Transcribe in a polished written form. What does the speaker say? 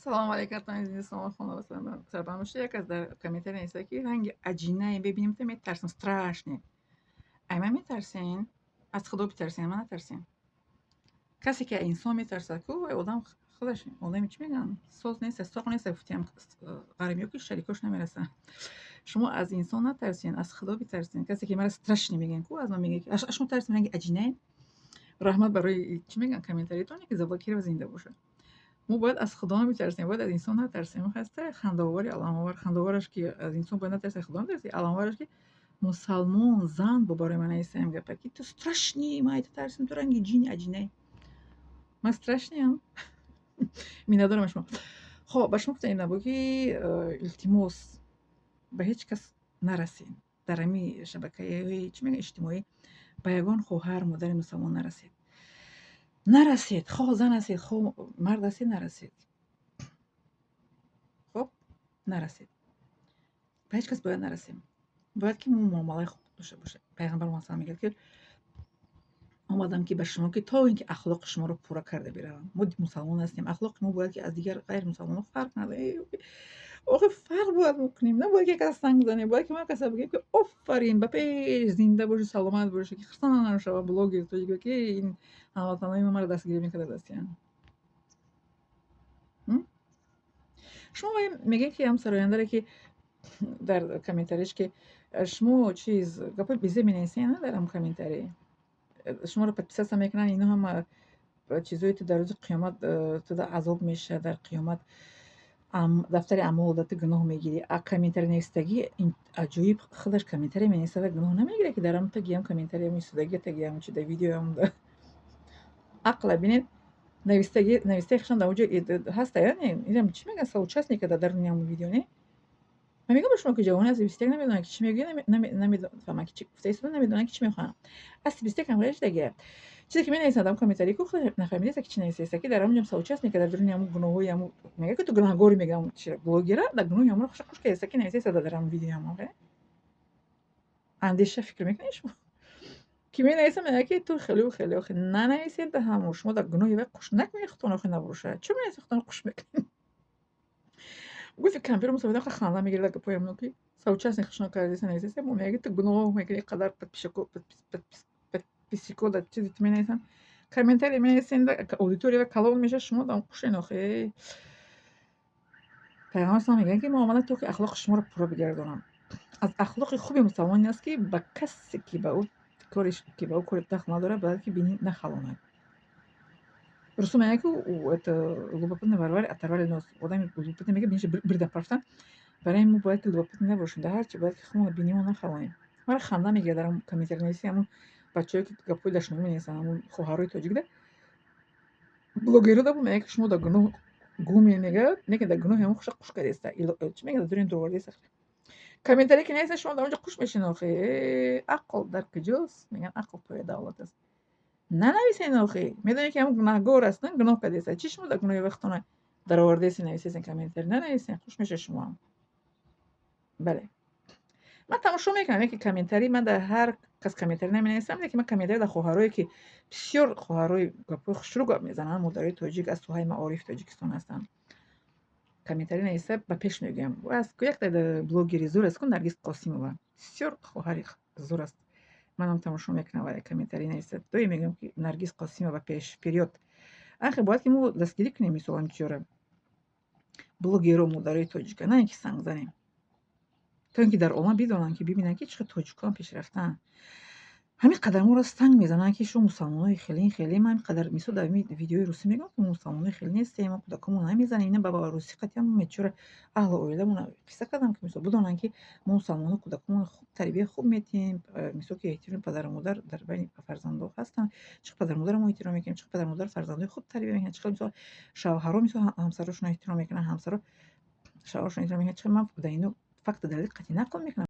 Салому алейкум, сарбаланд бошед. Як аз дар комментария нависта, ки ранги аҷинае бибинем, та метарсем, страшный. Ай ман метарсен? Аз Худо битарсен, ман натарсен. Касе ки инсон метарсад ку, вай одам худаш одами, чӣ мегӯянд, соз нест, соқ нест, гуфтиам ғаримиё, ки шарикош намерасанд. Шумо аз инсон натарсен, аз Худо битарсен. Касе ки мара страшный мегӯян ку, аз ман мегӯяд, ки шумо тарсем, ранги аҷинае. Раҳмат барои, чӣ мегӯянд, комментариятон, ки заблокировать зинда бошад. Мо бояд аз Худо битарсем, бояд аз инсон натарсем. Хаста хандаовари аламовар, хандаовараш, ки аз инсон бояд натарсем, Худо натарсем. Аламовараш, ки мусалмон зан бо барои ман нависаем гапа, ки ту страшный, ман айта тарсим, ту ранги ҷини аҷинае. Ман страшныям? Миннатдорам аз шумо. Хоб, ба шумо гуфтанӣ набуд, ки илтимос, ба ҳеҷ кас нарасед. Дар ҳамин шабакаҳои, чӣ мегӯянд, иҷтимоӣ ба ягон хоҳар, модари мусалмон нарасед. Нарасед, хоҳ зан ҳастед, хоҳ мард ҳастед, нарасед. Хоб, нарасед. Ба ҳеҷ кас бояд нарасем. Бояд ки мо муомилаи хуб дошта бошем. Пайғамбар муассалам мегӯяд, ки омадам ки ба шумо, ки то ин ки ахлоқи шуморо пурра карда биравам. Мо мусалмон ҳастем, ахлоқи мо бояд ки аз дигар ғайримусалмонҳо фарқ надорад. Охи, фарқ бояд мо кунем, набояд ки як каса санг занем, бояд ки мо як каса бигӯем, ки офарин, ба пеш, зинда бошӣ, саломат бошӣ, ки хурсанд шава блогер тоҷик, ки ин ҳамватанони мо маро дастгирӣ мекарда дастиян. Шумо мегӯед, ки ҳам сарояндаре, ки дар комментарияш, ки шумо чиз гапҳои безеб менависед, на дар ҳам комментарӣ. Шуморо подписаться мекунанд, ино ҳама чизое ту дар рӯзи қиёмат туда азоб мешавад, дар қиёмат дафтари аъмол да ту гуноҳ мегирӣ. А комментарий навистагӣ аҷоиб, худаш комментарий менависад ва гуноҳ намегирад, ки дар ҳам тагиам комментариям истодагӣ, тагиам чи да видеоям да. Ақла бинед, навистаги навистаи худшон дар онҷо ҳаста, яъне инам, чӣ мегӯянд, соучастника дар даруни ҳамон видео, не? Ман мегӯям ба шумо, ки ҷавони аз бистяк намедонанд, ки чӣ мегӯянд, намефаҳманд, ки чӣ гуфта истода, намедонанд, ки чӣ мехоҳанд. Асли 21 ҳам шудагия. Чизе ки менависанд дар комментарий ку, худ нафаҳмидаест, ки чӣ нависаест, ки дар ҳамон ҷо соучастника дар даруни ҳамон гуноҳҳои ҳамон мегӯяд, ки ту гунаҳгорӣ, мегӯям, блогера дар гуноҳи ҳамонро хуш кардааст, ки нависаест дар ҳамон видеои ҳамон. Андеша, фикр мекунед шумо? Ки менависам, мегӯяд, ки ту хелю хеле. Охи, нанависед ҳамо, шумо дар гуноҳи вай қуш накунед худтон, охи, набошад. Чӣ менависед, худтонро қуш мекунед? Гуфти кампир мусофир ханда мегирад гапҳои ҳамоно, ки соучастник худшон кардааст, нависаест, мегӯяд, ту гуноҳ мекунӣ, қадар подписчико дар чизи ту менависанд, комментарий менависед, аудитория калон мешавад, шумо дар қушен охи. Пайғамбар салом мегӯянд, ки мо омадам, то ки ахлоқи шуморо пурра бигардонам. Аз ахлоқи хуби мусалмон ин аст, ки ба касе, ки ба ӯ кори ки ба ӯ кори дахл надорад, бояд ки бинӣ нахалонад. Рустам мегӯяд, ки это любопытный Варваре оторвали нос. Одами любопытный, мегӯяд, биниша бирда партофтан. Барои ин мо бояд ки любопытный набошем. Дар ҳарчи бояд ки худмонро бинимон нахалонем. Маро ханда мегирад дар ҳамон комментарий-нависӣ, ҳамон бачаҳое, ки гапҳои дашномӣ менависанд, ҳамон хоҳарои тоҷик да блогерҳо да мегӯяд, ки шумо дар гуноҳ гуме, мегӯяд, не ки дар гуноҳи ҳамон хуша қуш кардааста. Чӣ мегӯяд, дар дурин комментарие ки нависад, шумо дар онҷо қуш мешин охи. Ақл дар куҷост? Мегӯянд, ақл пояи давлат аст. Нанависен охи. Медонед, ки ҳамон гунаҳгор аст, гуноҳ кардааст. Чӣ шумо дар гуноҳи вай худтона даровардаест, нависесен комментарий? Нанависен, хуш мешавед шумоам. Бале. Ман тамошо мекунам, яке комментарий, ман дар ҳар кас комментарий наменависам, лекин ман комментарий дар хоҳарое, ки бисёр хоҳарои гапҳои хушрӯ гап мезананд, модарои тоҷик аз соҳаи маорифи Тоҷикистон ҳастанд. Комментарий нависа, ба пеш мегӯям. Якта блогери зур аст ку, Наргиз Қосимова. Бисёр хоҳари зур аст. Манам тамошо мекунам ва комментарий нависа. Доим мегӯям, ки Наргиз Қосимова ба пеш, вперёд. Ахе, бояд ки мо дастгирӣ кунем, мисол, ҳамчиёра. Блогеру модарои тоҷика, на ин ки санг занем. То ин ки дар олам бидонанд, ки бибинанд, ки чӣ қадр тоҷикон пешрафтаанд. Ҳамин қадар моро санг мезананд, ки шумо мусалмонои хеле хеле. Ман ҳамин қадар, мисол, дар видеои русӣ мегӯям, ки мо мусалмонои хеле нестем, мо кӯдаконмо намезанем. Ина ба русӣ қатъиян мечора аҳлу оиламона қисса кардам, ки мисол бидонанд, ки мо мусалмоно кӯдаконмонро хуб тарбия хуб медиҳем, мисол, ки эҳтироми падару модар дар байни фарзандҳо ҳастанд, чӣ қадр падару модарро мо эҳтиром мекунем, чӣ қадр падару модар фарзандои хуб тарбия мекунанд, чӣ қадр, мисол, шавҳарҳо, мисол, ҳамсарошонро эҳтиром мекунанд, ҳамсаро шавҳарашонро эҳтиром мекунанд, чӣ қадр ман дар ино факту далел қатъӣ нақл мекунам.